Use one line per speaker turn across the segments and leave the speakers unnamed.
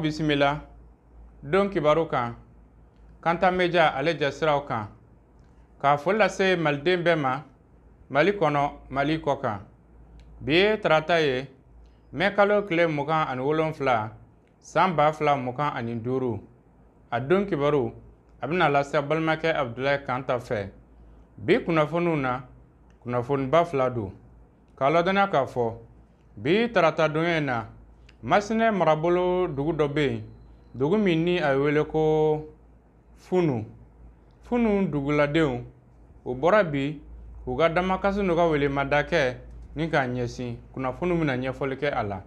Bisimila don kibaru kan Kanta Media ale jɛsiraw kan k'a foli lase maliden bɛɛ ma Mali kɔnɔ Mali kɔ kan. Bi ye tarata ye mɛ kalo tile 27 san 2025. A don kibaru a bɛna lase balimakɛ Abudulayi Kanta fɛ. Bi kunnafoniw na kunnafoniba fila don k'a ladɔnniya k'a fɔ bi tarata donya in na Masinɛ marabolo dugu dɔ bɛ yen, dugu min ni a wele ko Funu. Funu duguladenw o bɔra bi k'u ka damakasi n'u ka welemada kɛ ni k'a ɲɛsin kunnafoniw bɛna ɲɛfɔli kɛ a la.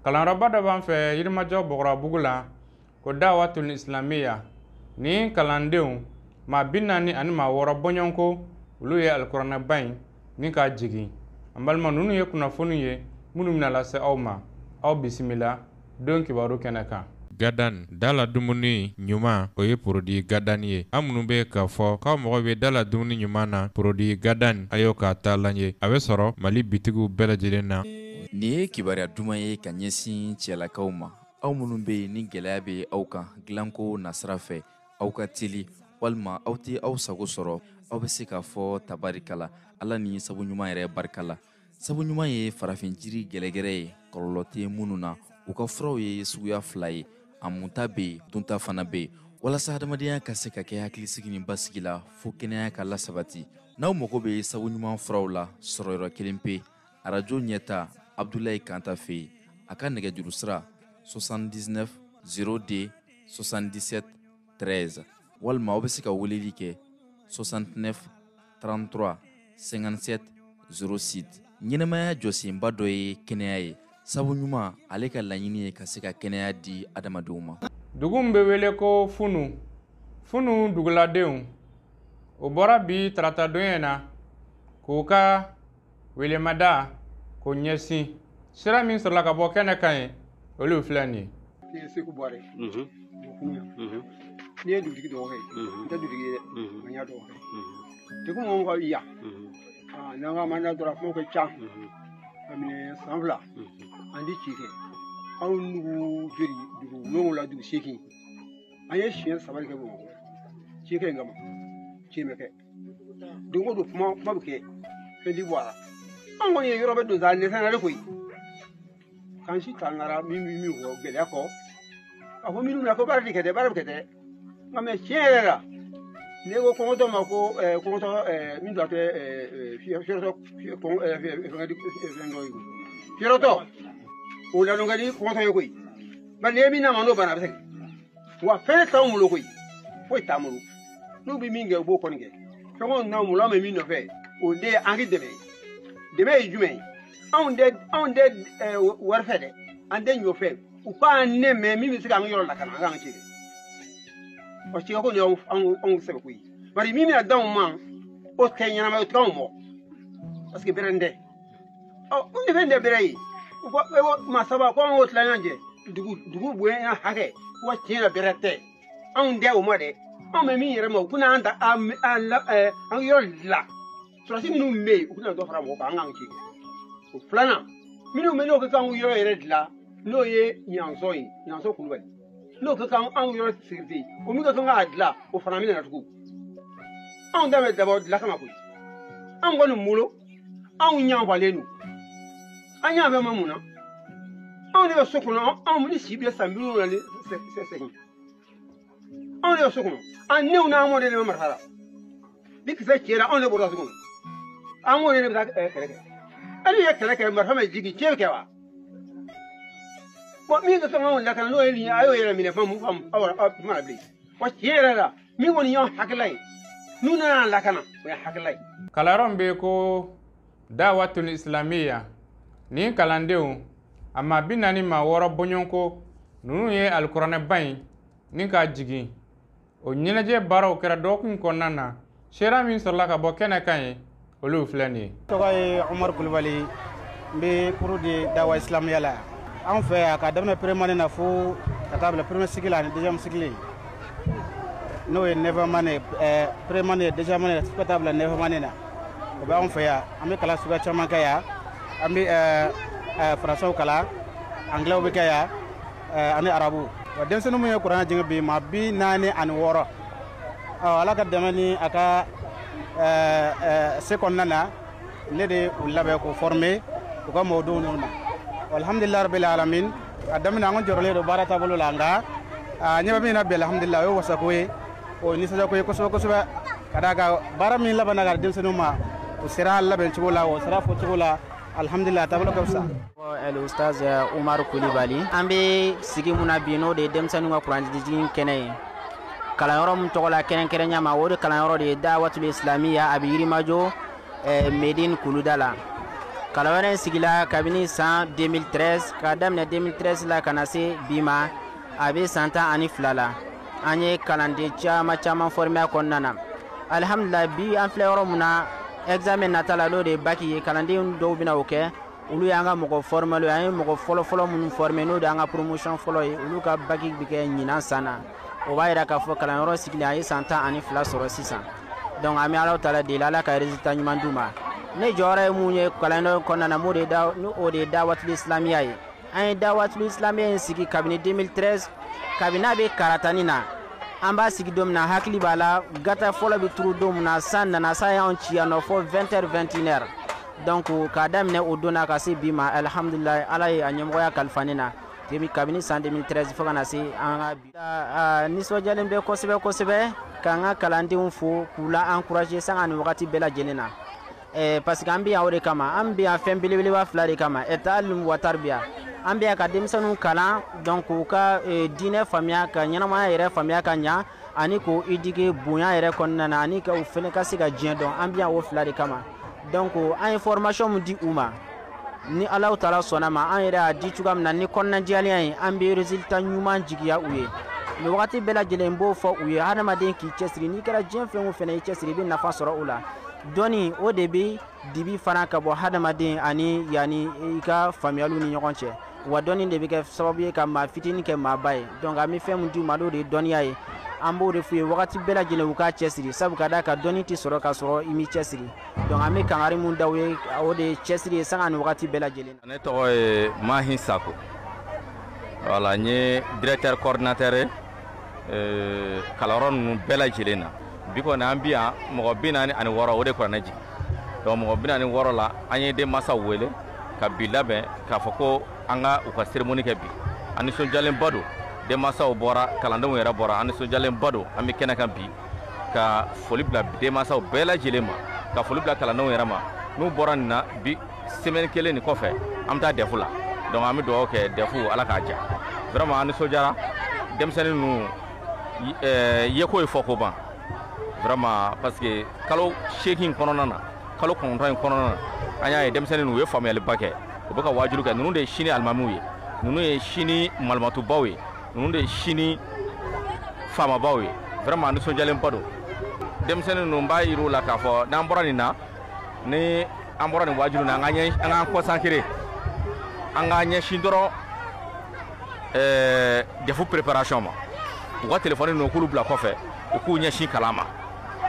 Kalanyɔrɔba dɔ b'an fɛ Yirimajɔ Bɔgɔrabugu la ko Dawatul Islamiya. Ni kalandenw maa 46 bɔɲɔgɔnko olu ye alikuranɛba in ni k'a jigin. An balima, ninnu ye kunnafoniw ye minnu bɛna lase aw ma. Aw bisimila don kibaru kɛnɛ kan. Gadan dala dumuni ɲuman, o ye produit Gadan ye. An minnu bɛ k'a fɔ k'aw mago bɛ dala dumuni ɲuman na, produit Gadan a y'o k'a taalan ye. A bɛ sɔrɔ Mali bitigiw bɛɛ lajɛlen na.
Nin ye kibaruya duman ye ka ɲɛsin cɛlakaw ma, aw minnu bɛ yen ni gɛlɛya bɛ aw kan dilanko nasira fɛ, aw ka teli walima aw tɛ aw sago sɔrɔ, aw bɛ se k'a fɔ tabarikala Ala ni sabu ɲuman yɛrɛ barika la. Sabu ɲuman ye farafin jiri gɛlɛgɛrɛ ye, kɔlɔlɔ tɛ minnu na. U ka furaw ye suguya fila ye, a munta bɛ yen, dunta fana bɛ yen, walasa adamadenya ka se ka kɛ hakilisigi ni basigi la fo kɛnɛya ka lasabati. N'aw mago bɛ sabu ɲuman furaw la, sɔrɔ yɔrɔ kelen pe, arajo ɲɛta Abudulayi Kanta fɛ yen. A ka nɛgɛjuru sira 79 02 77 13, walima aw bɛ se ka weleli kɛ 69 33 57 06. Ɲɛnɛmaya jɔsenba dɔ ye kɛnɛya ye. Sabu ɲuman ale ka laɲini ye ka se ka kɛnɛya di adamadenw ma.
Dugu min bɛ wele ko Funu, Funu duguladenw o bɔra bi tarata donya in na k'u ka welemada k'o ɲɛsin sira min sɔrɔla ka bɔ kɛnɛ kan ye, olu filɛ nin ye.
Ne ye Seku Buware, ne ye dugutigi dɔgɔkɛ ye, n tɛ dugutigi ye dɛ, nka n y'a dɔgɔkɛ ye. Degun min ka yan, n'an ka manda dɔrɔn kuma ka ca. Kabini san 2 an ti ci kɛ. Anw dugu joli, dugu 7, dugu 8, an ye siɲɛ 3 de kɛ Bamakɔ ci kɛ in kama. Ci bɛ kɛ don o don, kuma kuma bɛ kɛ, fɛn ti bɔ a la. An kɔni ye yɔrɔ bɛ don sa, nɛsɛnna de koyi. K'an si t'an kara min bɛ min fɔ gɛlɛya kɔ, k'a fɔ minnu na ko baara ti kɛ dɛ, baara bɛ kɛ dɛ. Nka mɛ tiɲɛ yɛrɛ la, ne ko kɔngɔtɔ ma ko kɔngɔtɔ min tɔ tɛ fiyɛtɔ fɛn dɔ ye, fiyɛtɔ o ladon ka di kɔngɔtɔ ye koyi. Bari n'i ye min d'a ma n'o banna, a bɛ segin. Wa fɛn t'anw bolo koyi, foyi t'an bolo. N'u bɛ min kɛ, u b'o kɔni kɛ. Fɛn kɔni t'anw bolo, an bɛ min nɔfɛ o de ye an k'i dɛmɛ. Dɛmɛ ye jumɛn ye? Anw tɛ wari fɛ dɛ, an tɛ ɲɔ fɛ. U k'an nɛmɛ min bɛ se k'an yɔrɔ lakana, an k'an ci kɛ. Ɔ cikɛ ko nin y'anw sɛbɛ koyi. Bari min bɛna d'anw ma, o tɛ ɲɛnama ye, o tɛ anw bɔ. Parce que bɛrɛ tɛ. Ɔ ni fɛn tɛ bɛrɛ ye, u ko maa saba ko an k'o tila ɲɔgɔn cɛ. Dugu bonya hakɛ, wa tiɲɛ na bɛrɛ tɛ. Anw tɛ o ma dɛ. Anw bɛ min yɛrɛ ma, u kuna an ta an an yɔrɔ dilan. Sɔrɔdasi minnu bɛ yen, u kuna dɔ fara mɔgɔ kan, an k'an ci kɛ. O filanan, minnu bɛ n'o kɛ k'anw yɔrɔ yɛrɛ dilan, n'o ye Ɲansɔn ye, Ɲansɔn Kulubali. N'o ka kan anw yɔrɔ sécurité, o min ka kan k'a dilan, o fana bɛna na tugun. Anw ta bɛ dabɔ dilan kama koyi. Anw kɔni bolo, anw ɲanfalen don. An ɲa bɛ ma mun na? Anw de bɛ so kɔnɔ, anw ni si bɛ san 78. Anw de bɛ so kɔnɔ, an denw n'an mɔden de bɛ marifa la. Ni kisɛ cɛra, anw de bɔra so kɔnɔ. An mɔden de bɛ taa kɛlɛ kɛ. E ni ye kɛlɛ kɛ, marifa ma jigin, tiɲɛ bɛ kɛ wa? Bon, min ka kan k'anw lakana n'o ye nin ye, a y'o yɛrɛ minɛ fan mun faamu aw aw mana bilen. Wa tiɲɛ yɛrɛ la, min kɔni y'anw hakilila ye, n'u nana an lakana, o ye hakilila ye.
Kalanyɔrɔ min bɛ yen ko Dawatul Islamiya, nin kalandenw a maa 46 bɔɲɔgɔnko ninnu ye alikuranɛba in ni k'a jigin. O ɲɛnajɛ baaraw kɛra dɔgɔkun kɔnɔna na. Seereya min sɔrɔla ka bɔ kɛnɛ kan ye, olu filɛ nin ye.
Tɔgɔ ye Umaru Kulubali, n bɛ cours de Dawa Islamiya la. Anw fɛ yan, ka daminɛ première année na fo ka taa bila premier cycle ani deuxième cycle, n'o ye neuvième année, première année, deuxième année, fo ka taa bila neuvième année na, o bɛ anw fɛ yan. An bɛ kalan suguya caman kɛ yan. An bɛ français kalan, anglais bɛ kɛ yan, ani arabu. Wa denmisɛnnin min ye kuranɛ jigin bi maa 46. Ala ka dɛmɛ ni a ka se kɔnɔna na, ne de u labɛn k'u former u ka mɔdenw na. Alhamdulilayi rabbil alamin, a daminɛ an jɔrɔlen don baara taabolo la, nka a ɲɛ bɛ min na bi, alhamdulilayi, o ye wasako ye, o ye nisɔndiyako ye kosɛbɛ kosɛbɛ, ka d'a kan baara min labɛnna ka di denmisɛnninw ma, o sera labɛn cogo la, o sera fɔ cogo la. Alhamdulilayi, a taabolo ka fisa.
El Oustaz Umar Kulibali, an bɛ sigi mun na bi, n'o de ye denmisɛnninw ka kuranɛjigin kɛnɛ ye kalanyɔrɔ min tɔgɔ la kɛrɛnkɛrɛnya ma, o de kalanyɔrɔ de ye Dawatul Islamiya, a bɛ Yirimajɔ Medine kuluda la. Kalanyɔrɔ in sigila kabini san 2013, k'a daminɛ 2013 la ka na se bi ma, a bɛ san 12 la. An ye kalanden caman caman formé a kɔnɔna na. Alihamudulila, bi an filɛ yɔrɔ min na, examen nata la, n'o de ye bac ye, kalanden dɔw bɛna o kɛ. Olu y'an ka mɔgɔ formé, an ye mɔgɔ fɔlɔ-fɔlɔ minnu formé, n'o de y'an ka promotion fɔlɔ ye, olu ka bac bɛ kɛ ɲinan san na. O b'a yira k'a fɔ kalanyɔrɔ sigilen, a ye san 12 sɔrɔ sisan. Donc an bɛ Alahu taala deli, Ala ka résultat ɲuman d'u ma. Ne jɔyɔrɔ ye mun ye kalanyɔrɔ kɔnɔna na, m'o de da, ni o de ye Dawatul Islamiya ye. An ye Dawatul Islamiya in sigi kabini 2013, kabini a bɛ karatani na. An b'a sigi don min na, hakili b'a la, gata fɔlɔ bɛ turu don min na, san nana, san y'anw ci yan nɔ fo 20 heures, 21 heures. Donc k'a daminɛ o don na ka se bi ma, alihamudulilayi, Ala ye a ɲɛmɔgɔya kalifa ne na kabini san 2013 fo ka na se an ka bi. Nisɔndiyalen bɛ kosɛbɛ kosɛbɛ k'an ka kalandenw fo, k'u la encourager sanga ni wagati bɛɛ lajɛlen na. Parce que an bɛ yan o de kama, an bɛ yan fɛn belebeleba fila de kama, ta'alum wa tarbiya. An bɛ yan ka denmisɛnninw kalan, donc k'u ka diinɛ faamuya, ka ɲɛnamaya yɛrɛ faamuya ka ɲa, ani k'u éduquer bonya yɛrɛ kɔnɔna na, ani ka u fɛnɛ ka se ka diɲɛ dɔn. An bɛ yan o fila de kama. Donc an ye formation min di u ma, ni Alahu taala sɔnna ma, an yɛrɛ y'a di cogoya min na ni kɔnɔnajɛlenya ye, an bɛ résultat ɲuman jigiya u ye. Nin wagati bɛɛ lajɛlen n b'o fɔ u ye, hadamaden k'i cɛsiri, n'i kɛra diɲɛ fɛn o fɛn na, i cɛsiri, i bɛ nafa sɔrɔ o la. Dɔnni o de bɛ dibi fana ka bɔ hadamaden ani yanni i ka faamuyaliw ni ɲɔgɔn cɛ, wa dɔnni de bɛ kɛ sababu ye ka maa fitinin kɛ maaba ye. Donc an bɛ fɛn min d'u ma, n'o de ye dɔnniya ye, an b'o de f'u ye wagati bɛɛ lajɛlen, u k'a cɛsiri, sabu ka d'a kan dɔnni tɛ sɔrɔ ka sɔrɔ i m'i cɛsiri. Donc an bɛ kangari mun da u ye, o de ye cɛsiri ye sanga ni wagati bɛɛ lajɛlen.
Ne tɔgɔ ye Mahi Sako, voilà, n ye directeur coordinateur ye kalanyɔrɔ ninnu bɛɛ lajɛlen na. Bi kɔni an bi yan mɔgɔ 46, o de kuranɛ jigin. Donc mɔgɔ 46 la, an ye denmansaw wele ka bi labɛn k'a fɔ ko an ka u ka cérémonie kɛ bi. An nisɔndiyalenba don, denmansaw bɔra, kalandenw yɛrɛ bɔra, an nisɔndiyalenba don. An bɛ kɛnɛ kan bi ka foli bila denmansaw bɛɛ lajɛlen ma, ka foli bila kalandenw yɛrɛ ma. N'u bɔra nin na bi, semaine kelen nin kɔfɛ, an bɛ taa DEF la. Donc an bɛ dugawu kɛ, DEF Ala k'a diya. Vraiment an nisɔndiyara, denmisɛnnin ninnu yeko ye fɔ ko ban vraiment, parce que kalo 8 kɔnɔna na, kalo 9 in kɔnɔna na, an y'a ye denmisɛnnin ninnu u ye faamuyaliba kɛ, u bɛ ka waajuli kɛ. Ninnu de ye sini alimamiw ye, ninnu ye sini malimatubaw ye, ninnu de ye sini faamabaw ye. Vraiment an nisɔndiyalenba don. Denmisɛnnin ninnu, n b'a yir'u la k'a fɔ n'an bɔra nin na, ni an bɔra nin waajuli na, an k'an concentré, an k'an ɲɛsin dɔrɔn DEF préparation ma. U ka téléphone ninnu, k'olu bila kɔfɛ, u k'u ɲɛsin kalan ma.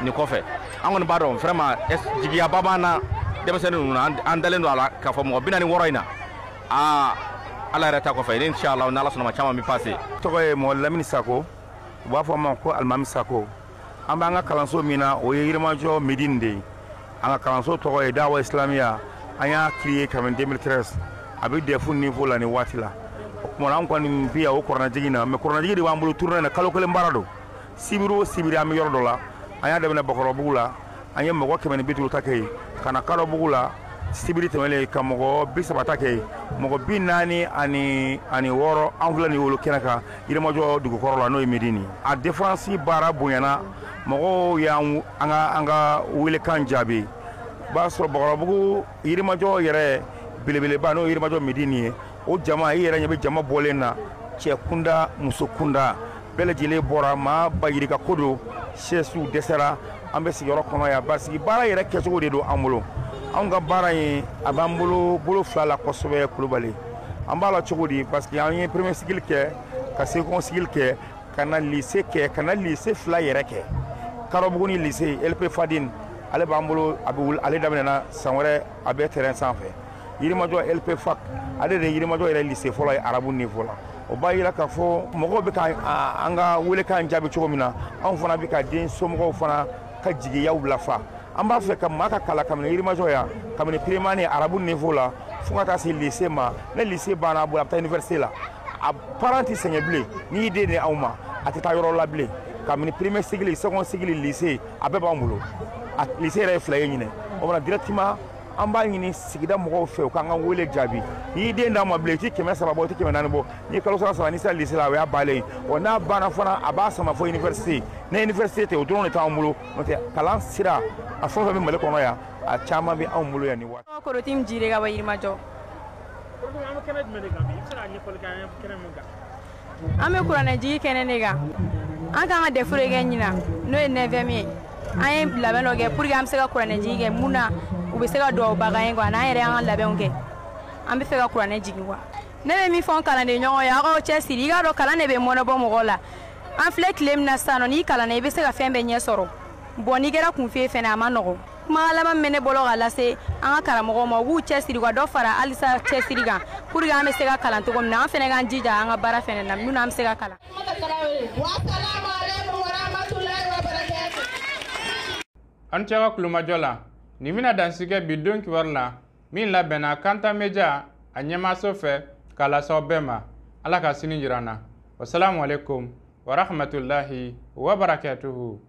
Nin kɔfɛ, an kɔni b'a dɔn vraiment jigiyaba b'an na denmisɛnnin ninnu na. An dalen don a la k'a fɔ mɔgɔ 46 in na, aa, Ala yɛrɛ ta kɔfɛ, ni inchallah, n'Ala sɔnna ma, caman bɛ passé.
Tɔgɔ ye mɔgɔ Lamini Sako, u b'a fɔ a ma ko Alimami Sako. An b'an ka kalanso min na, o ye Yirimajɔ Medine de ye. An ka kalanso tɔgɔ ye Dawa Islamiya. An y'a créé kabini 2013, a bɛ DEF niveau la nin waati la. O tuma an kɔni bi yan o kuranɛjigin na, mais kuranɛjigin de b'an bolo tournée na, kalo kelen baara don. Sibiri o sibiri, an bɛ yɔrɔ dɔ la. An y'a daminɛ Bakɔrɔbugu la, an ye mɔgɔ 150 ta kɛ yen, ka na Kadɔbugu la sibiri tɛmɛnen, ka mɔgɔ 30 ta kɛ yen, mɔgɔ 46. An filɛ nin wolo kɛnɛ kan Yirimajɔ dugukɔrɔ la, n'o ye Medine ye. A défense baara bonyana, mɔgɔw y'an an ka welekan jaabi. B'a sɔrɔ Bakɔrɔbugu, Yirimajɔ yɛrɛ belebeleba, n'o ye Yirimajɔ Medine ye, o jama, i yɛrɛ ɲɛ bɛ jama bɔlen na, cɛ kunda, muso kunda, bɛɛ lajɛlen bɔra. Maa ba yirika ko don, sɛsiw dɛsɛra, an bɛ sigiyɔrɔ kɔnɔ yan, basigi baara yɛrɛ kɛcogo de don an bolo. Anw ka baara in, a b'an bolo bolo fila la kosɛbɛ. Kulubali, an b'a la cogo di? Parce que an ye premier cycle kɛ, ka second cycle kɛ, ka na lycée kɛ, ka na lycée fila yɛrɛ kɛ, Karɔbugu ni lycée LP Fadine. Ale b'an bolo, a bɛ ale daminɛna san wɛrɛ, a bɛ terrain sanfɛ. Yirimajɔ LP Fac, ale de ye Yirimajɔ yɛrɛ lycée fɔlɔ ye arabu niveau la. O b'a yira k'a fɔ mɔgɔw bɛ ka an ka welekan jaabi cogo min na, anw fana bɛ ka den somɔgɔw fana ka jigiyaw lafa. An b'a fɛ ka maa ka kalan kabini Yirimajɔ yan, kabini primaire arabu niveau la fo ka taa se lycée ma. Ne lycée banna a bolo, a bɛ taa université la. A parent tɛ sɛgɛn bilen. N'i y'i den di anw ma, a tɛ taa yɔrɔ la bilen. Kabini premier cycle, second cycle, lycée, a bɛɛ b'anw bolo. A lycée yɛrɛ ye 2 ye ɲinɛ. O fana directement, an b'a ɲini sigida mɔgɔw fɛ, u k'an ka wele jaabi. N'i y'i den d'a ma bilen, i ti 300 bɔ, i ti 400 bɔ. N'i ye kalo sara sara, n'i sera lycée la, o y'a bannen ye. Wa n'a banna fana, a b'a sama fo université. Ni université tɛ, o dɔrɔn de t'anw bolo. N'o tɛ, kalan sira a fɛn o fɛn bɛ Mali kɔnɔ yan, a caman bɛ anw bolo yan nin waati.
Korotim Jire ka bɔ Yirimajɔ.
An bɛ kɛnɛ jumɛn de kan bi? I bɛ se ka ɲɛfɔli kɛ an ye kɛnɛ mun kan?
An bɛ kuranɛjigi kɛnɛ de kan. An kan ka DEF de kɛ ɲinan, n'o ye 9e ye. An ye labɛn dɔ kɛ pour que an bɛ se ka kuranɛjigi kɛ mun na u bɛ se ka duwawuba k'an ye quoi. N'an yɛrɛ y'an ka labɛnw kɛ, an bɛ fɛ ka kuranɛ jigin quoi. Ne bɛ min fɔ n kalanden ɲɔgɔn ye, aw k'aw cɛsiri. I k'a dɔn, kalan de bɛ mɔnɛ bɔ mɔgɔ la. An filɛ tile min na sisan nɔ, n'i kalanna, i bɛ se ka fɛn bɛɛ ɲɛ sɔrɔ. Bon, n'i kɛra kunfin fɛnɛ, a ma nɔgɔn. Kuma laban min bɛ ne bolo ka lase an ka karamɔgɔw ma, u k'u cɛsiri, ka dɔ fara halisa cɛsiri kan pour que an bɛ se ka kalan cogo min na. An fɛnɛ k'an jija an ka baara fɛnɛ na minnu an bɛ se ka kalan.
An cɛ ka kulomajɔ la, nin bɛna dansigɛ bi don kibaru la min labɛnna Kanta Media a ɲɛmaaso fɛ k'a lase aw bɛɛ ma. Ala ka sini jira an na. Wasalamu alaikum warahmatullahi wabarakatuhu.